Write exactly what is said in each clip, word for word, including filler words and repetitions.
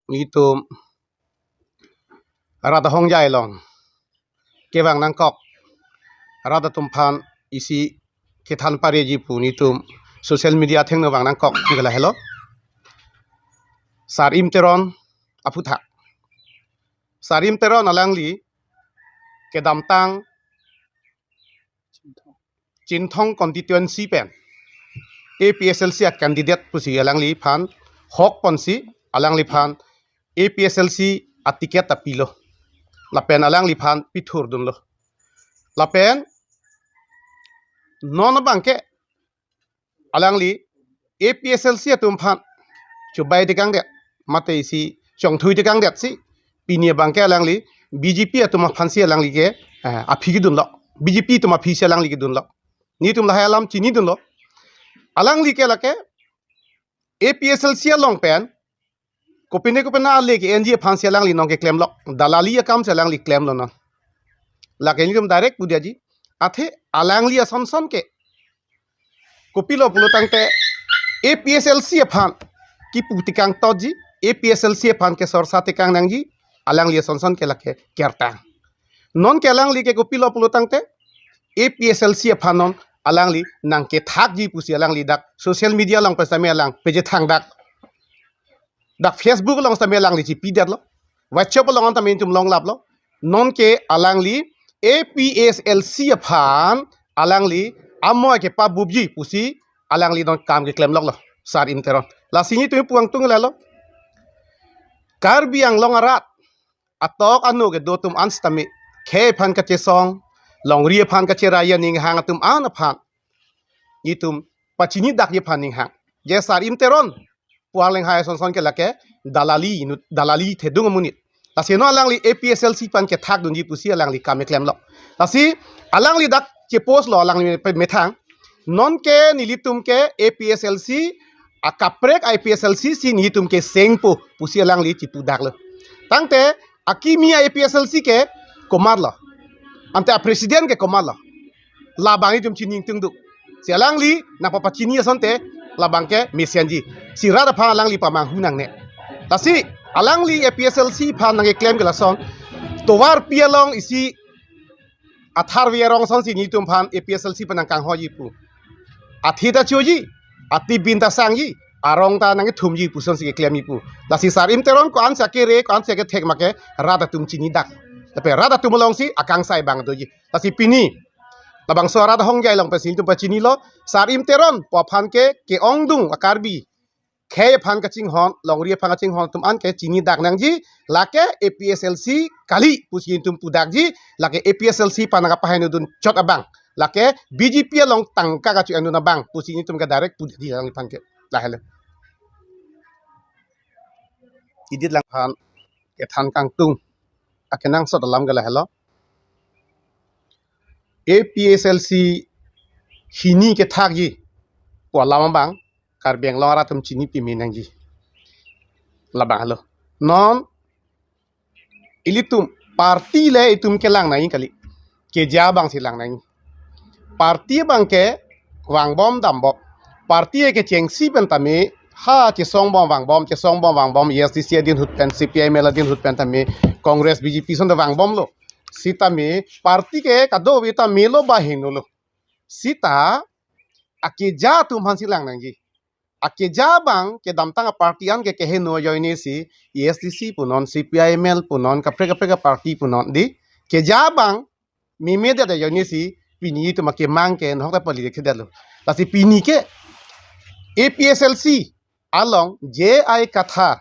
nelitum rat ahongjai along kevang nangkok rat atum aphan isi kethan pareji pu nelitum social media athengno vang nangkok neli lahelo. Sar Im Teron aphuthak. Sar Im Teron alangli kedamtang Chinthong constituency pen A P H L C a candidate pusi alangliphan hok ponsi alangliphan A P H L C a ticket ta pilo. Lapen alangliphan pithurdunlo. Lapen non abangke alangli A P H L C atum aphan chubai tekangdet, mate isi chongthui tekangdetsi pini abangke alangli B J P atum aphansi alangli ke, eh, aphi kedunlo. B J P atum aphisi alangli kedunlo. Nelitum lahai alam chinidunlo. Alangli ke lake A P H L C along pen kopine kopine ale ke-enji aphansi alangli nangkeklemlo. Dalali akamsi alangli klemlo non. Lake nelitum direct pudetji. Athe alangli asonson ke kopilo pulo tangte A P H L C aphan kipu tekang totji, A P H L C aphan kesorsa tekang nangji, alangli asonson ke lake kertang. Non ke alangli ke kopilo pulo tangte A P H L C aphan non alangli nangkethakji pusi alangli dak social media along pen sitame alang pejethang dak. Dak Facebook along sitame alangli chipidetlo. WhatsApp along an tame nelitum longlaplo. Non ke alangli A P H L C aphan alangli amoi kepabupji pusi alangli non kam keklemloklo. Sar Im Teron. Lasi nelitum pu angtung lalo. Karbi Anglong arat atok ano kedo atum an sitame khei aphan kachesong, longri aphan kacherai aning hang atum an aphan nelitum pachinidak ji aphan ning hang. Je Sar Im Teron pu arleng hai asonson ke lake dalali inut, dalali thedung amonit. Lasi non alangli A P H L C aphan kethakdunji pusi alangli kam keklemlo. Lasi alangli dak chepostlo alangli methang. Non ke nelitum ke A P H L C, akaprek A P H L C si nelitum ke sengpo pusi alangli chipudaklo. Tangte akimi A P H L C ke komatlo. Ante a president ke komatlo. Labang itum chini ingtungduk. Si alangli nangpapachini asonte labang ke mesenji. Si rat aphan alangli pamanghu nangne. Lasi alangli A P H L C aphan nangkeklem ke lason. Tovarpi along isi Atharve arong asonsi nelitum aphan A P H L C aphan nangkanghoji pu. Athi ta choji, atibin ta sangji, arong ta nangkethumji pu asonsi keklemji pu. Lasi Sar Im Teron ko-ansi akere, ko-ansi akethek make rat atum chinidak. Lapen rat atum alongsi akangsai abang doji. Lasi pini labangso arat ahongjai along pensi nelitum pachinilo, Sar Im Teron pu aphan ke ke-ongdung a-Karbi khei aphan kachinghon, longri aphan kachinghon atum an ke chinidak nangji, lake A P H L C kali pusi nelitum pudakji, lake A P H L C aphan nangkapaheno dun chot abang, lake B J P along tangka kacho-endun abang pusi nelitum ke direct pudakji alangphan ke. Lahelo. Idit alangphan kethan kangtung akenangsot alam ke lahelo. A P H L C hini kethakji pu alam abang Karbi Anglong arat atum chini pime nangji. Labang helo. Non ilitum party le itum kelang nangji kali. Keja abangsi lang nangji. Party abang ke vangbom dambom. Party kechengsi pen tame ha chesongbom vangbom, chesongbom vangbom, A S D C adin ahut pen, C P I M L adin ahut pen tame, Congress, B J P asonte vangbomlo. Sitame party ke kadokave ta melo ba henolo. Sita akeja atum aphansi lang nangji. Akeja abang kedamtang a-party an ke keheno ajoinesi A S D C punon, C P I M L punon, kaprek kaprek a-party punon dei. Keja abang memedet ajoinesi pini itum akemang ke nahok ta pali dekthedetlo. Lasi pini ke A P H L C along J I Kathar,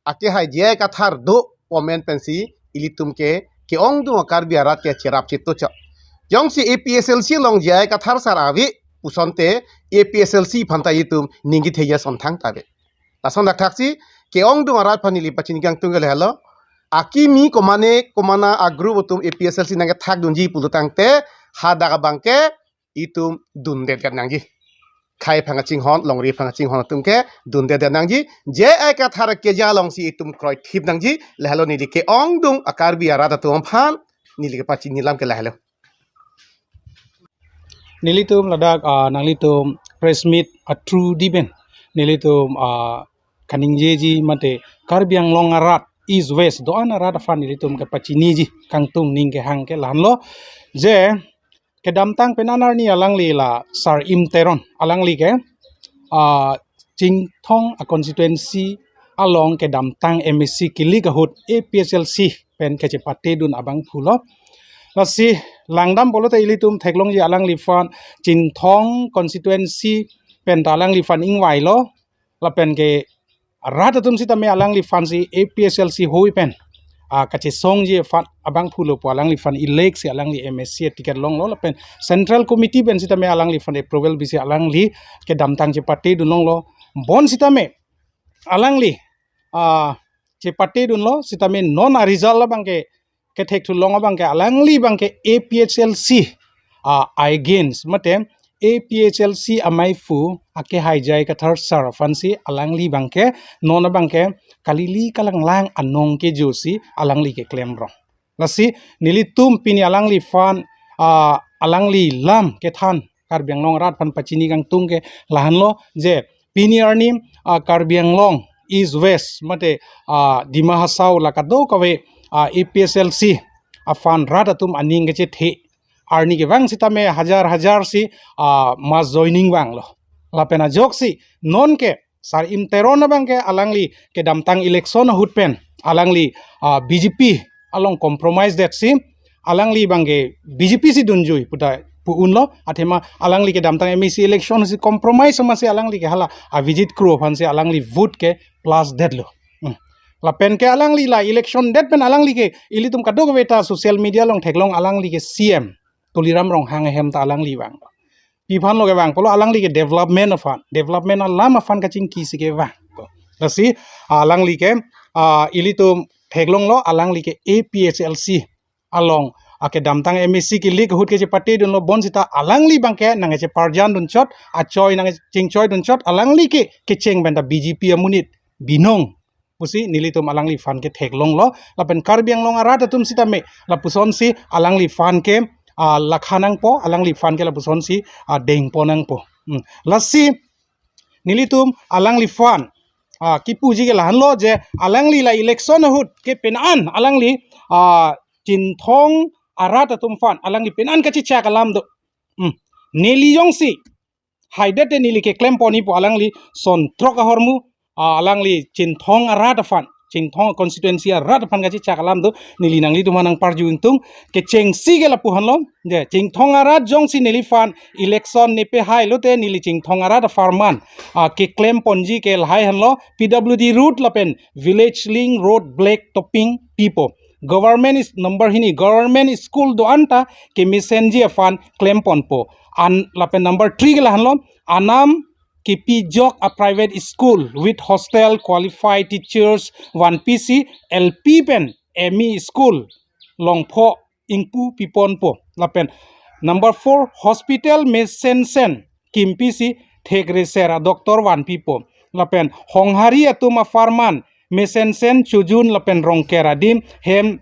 akehai J I Kathar do pu amen pensi ilitum ke ke-ongdung a-Karbi arat ke cherap chetu chot. Jongsi A P H L C along J I Kathar sar ave pu asonte A P H L C aphan ta itum ning kethekji ason thangta ave. Lason thakthaksi ke-ongdung arat aphan neli pachini kangtung ke lahelo. Akimi komane komana a-group atum A P H L C nangkethakdunji pulo tangte hadak abang ke itum dundedet nangji. Khei aphan kachinghon, longri aphan kachinghon atum ke dundedet nangji. J I Kathar keja alongsi itum kroithip nangji. Lahelo neli ke-ongdung a-Karbi arat atum aphan neli kepachini alam ke lahelo. Nelitum ladak, ah, nanglitum press meet a-through dei pen nelitum, ah, kaningjeji mate Karbi Anglong arat East West do-an arat aphan ilitum kepachiniji kangtung ning kehang ke lahenlo je kedamtang pen an arni alangli la Sar-im Teron alangli ke ah, Chinthong a constituency along kedamtang M A C kilik ahut A P H L C pen kachepatedun abangphu lo. Lasi langdam pulote ilitum theklongji alangliphan Chinthong constituency pen ta alangliphan ingvailo lapen ke rat atum sitame alangliphan si A P H L C hoi pen ah, kachesongji aphan abangphu lo pu alangliphan elect si alangli M A C ticket longlo lapen Central Committee pen sitame alangliphan approval bisi alangli kedamtang chepatedun longlo. Bonsitame alangli ah, chepatedunlo sitame non a result abangke kethek thulong abangke alangli abangke A P H L C ah, against mate A P H L C amaiphu ake haijai Kathar Sar aphan si alangli abangke non abangke kalili kalanglang anong kejo si alangli keklem rong. Lasi nelitum pini alangliphan ah, alangli lam kethan Karbi Anglong arat aphan pachini kangtung ke lahenlo je pini arni ah, Karbi Anglong East West mate ah, Dima Hasao la kadokave ah, A P H L C aphan rat atum aning kechethe arni kevang sitame hajar hajar si ah, mass joining vanglo. Lapen ajoksi nonke Sar-im Teron abangke alangli kedamtang election ahut pen alangli ah, B J P along compromise det si alangli abangke B J P si dunjui puta pu-unlo, athema alangli kedamtang M A C election si compromise ma si alangli ke hala Avijit Kro aphan si alangli vote ke plus detlo. Hmm. Lapen ke alangli la election det pen alangli ke ilitum kadokave ta social media along theklong alangli ke C M Tuliram Ronghang ahem ta alangli vang. Pi aphanlo kevang pulo alangli ke development aphan, development alam aphan kachingki si kevang. Lasi alangli ke ah, ilitum theklonglo alangli ke A P H L C along ah, kedamtang M A C kilik ahut kechepatedunlo bonsita alangli abangke nangkecheparjandun chot, achoi nangkechingchoidun chot, alangli ke kecheng pen ta B J P amonit binong pusi nelitum alangliphan ke theklonglo. Lapen Karbi Anglong arat atum sitame lapuson si alangliphan ke ah, lakha nangpo, alangliphan ke lapuson si ah, dengpo nangpo. Hmm. Lasi nelitum alangliphan ah, kipuji ke lahenlo je alangli la election ahut ke pen an alangli ah, Chinthong arat atum aphan alangli pen an kachechak alam do. Hmm. Neli jongsi haidet te neli keklem ponji pu alangli son throk ahormu ah, alangli Chinthong arat aphan, Chinthong constituency arat aphan kachechak alam do, neli nanglitum aphan nangparju ingtung, kechengsi ke lapu henlo, je Chinthong arat jongsi neliphan election nepehailo te neli Chinthong arat apharman ah, keklem ponji ke lahai henlo, P W D road lapen village link road black topping pipo. Government is number hini, government school do-an ta kemesenji aphan klem ponpo. An lapen number three ke lahenlo, anam kepijok a private school with hostel qualified teachers vanpisi L P pen M E school longpho ingpu piponpo. Lapen number four, hospital mesensen kimpisi thekreser a doctor vanpipo. Lapen Honghari atum apharman mesensen chojun lapen Rongker adim hem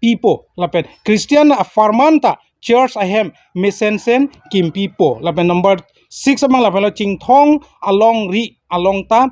pipo. Lapen Christian apharman ta church ahem mesensen kimpipo. Lapen number six abang lapenlo Chinthong alongri along ta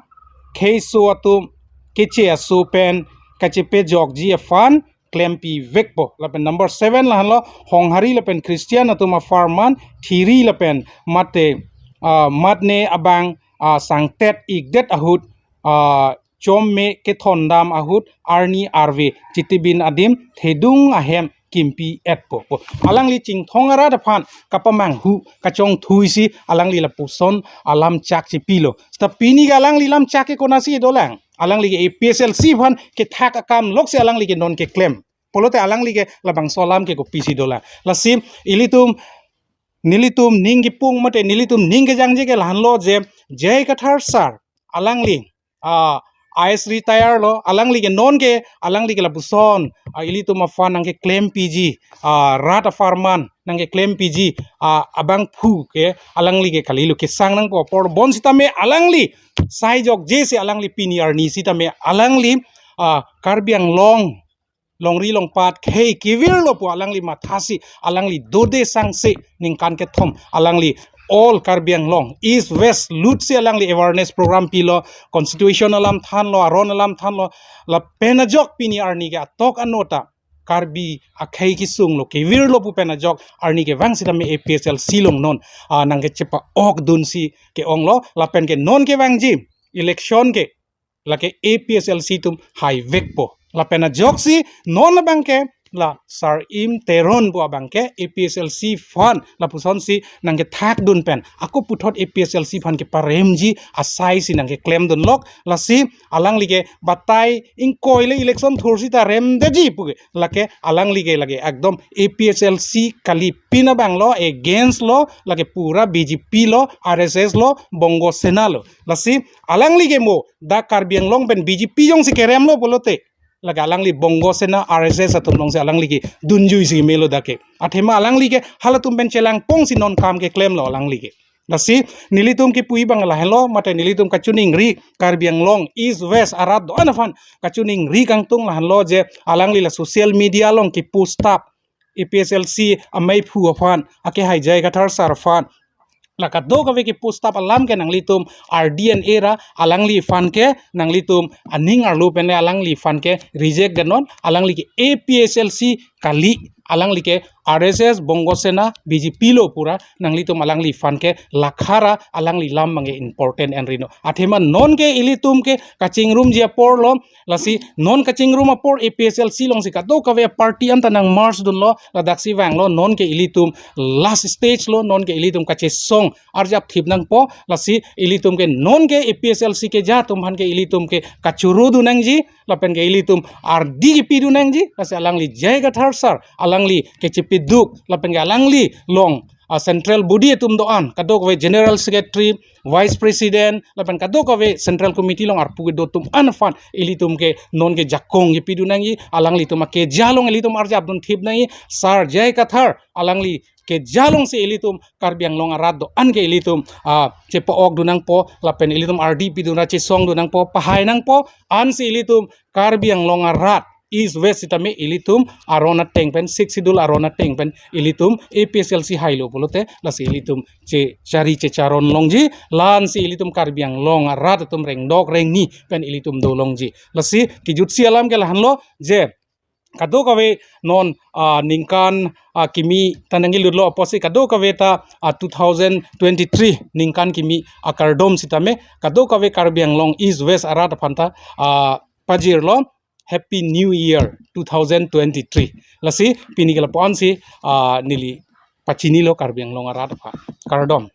kheiso atum keche aso pen kachepejokji aphan klempivekpo. Lapen number seven lahenlo Honghari lapen Christian atum apharman thiri lapen mate ah, matne abang ah, sangtet ikdet ahut ah, chomme kethondam ahut arni arve chitibin adim thedung ahem kimpi-etpo. Alangli Chinthong arat aphan kapamanghu kachongthuisi alangli lapuson alam chak chipilo. Seta pini ke alangli lam chak ke konatsi dolang. Alangli ke A P H L C aphan kethak akam loksi alangli ke non keklem. Pulote alangli ke labangso alam ke kopisi dolang. Lasi ilitum nelitum ning kipung mate nelitum ning kejangje ke lahenlo je J I Kathar sir alangli ah, I A S retire lo, alangli ke non ke, alangli ke lapuson ah, ilitum aphan nangkeklempiji ah, rat apharman nangkeklempiji ah, abangphu ke alangli ke kalilo kesang nangpo apor bonsitame alangli sai jokjesi alangli pini arni sitame alangli ah, Karbi Anglong longri longpat khei kevirlo pu alangli mathasi alangli dode sangse ningkan kethom alangli all Karbi Anglong, East West lut si alangli awareness program pilo, constitution alam thanlo, aron alam thanlo, lapen ajok pini arni ke atok anota Karbi akhei kesung lo, kevirlo pu pen ajok arni kevang sitame A P H L C along non, ah, nangkechepa-ok dunsi ke-onglo, lapen ke non kevangji election ke lake A P H L C atum haivekpo. Lapen ajoksi non abangke la Sar Im Teron pu abangke A P H L C fund lapusonsi nangkethak dun pen ako puthot A P H L C fund keparemji asaisi nangkeklem dunlok. Lasi alangli ke batai ingkoi le election thursi ta remdeji puke, lake alangli ke lake ekdom A P H L C kali, pin abanglo, against lo, lake pura B J P lo, R S S lo, Bongo Sena lo. Lasi alangli ke mo dak Karbi Anglong pen B J P jongsi keremlo pulote, lake alangli Bongo Sena, R S S atum alongsi alangli ke dunjuisi melo dak ke. Athema alangli ke halatum pen chelangpongsi non kam keklemlo alangli ke. Lasi nelitum kipu abang lahenlo, mate nelitum kachiningri, Karbi Anglong East West arat do-an aphan kachiningri kangtung lahenlo je alangli la social media along kipu stap A P H L C amei phu aphan, ake hai J I Kathar sir aphan, la kadokave kipu stap alam ke nanglitum ardi an era, alangliphan ke nanglitum aning arlo pen le alangliphan ke reject dunnon, alangli ke A P H L C kali, alangli ke R S S, Bongo Sena, B J P lo pura, nanglitum alangliphan ke lakhara, alangli lam abangke important en rino. Athema non ke ilitum ke kachingrumji apor lo, lasi non kachingrum apor A P H L C alongsi kadokave party anta nang merge dunlo, ladaksi vanglo, non ke ilitum last stage lo, non ke ilitum kachesong arjap thip nangpo, lasi ilitum ke non ke A P H L C keja atum aphan ke ilitum ke kachuru dun nangji, lapen ke ilitum ardi kipi dun nangji, lasi alangli J I Kathar sir, alangli kechepiduk, lapen ke alangli along, ah, central body atum do-an, kadokave general secretary, vice president, lapen kadokave central committee along arpu kedo atum an aphan ilitum ke non ke jakong kipi dun nangji, alanglitum akeja along ilitum arjap dun thip nangji, sir J I Kathar alangli keja alongsi ilitum Karbi Anglong arat do-an ke ilitum, ah, chepa-ok dun nangpo, lapen ilitum ardi pi dun ra chesong dun nangpo, pahai nangpo, ansi ilitum Karbi Anglong arat East West sitame ilitum aron ateng pen, Sixth Schedule aron ateng pen ilitum A P H L C hailo pulote, lasi ilitum che chari checharon longji, la-ansi ilitum Karbi Anglong arat atum rengdok rengni pen ilitum do longji. Lasi kejutsi alam ke lahenlo je kadokave non, ah, ningkan, ah, kimi ta nangkelutlo apotsi kadokave ta, ah, two thousand twenty-three ningkan kimi akardom sitame kadokave Karbi Anglong East West arat aphan ta, ah, pajirlo Happy New Year two thousand twenty-three. Lasi pini ke lapu-ansi, ah, neli pachinilo Karbi Anglong arat aphan. Kardom.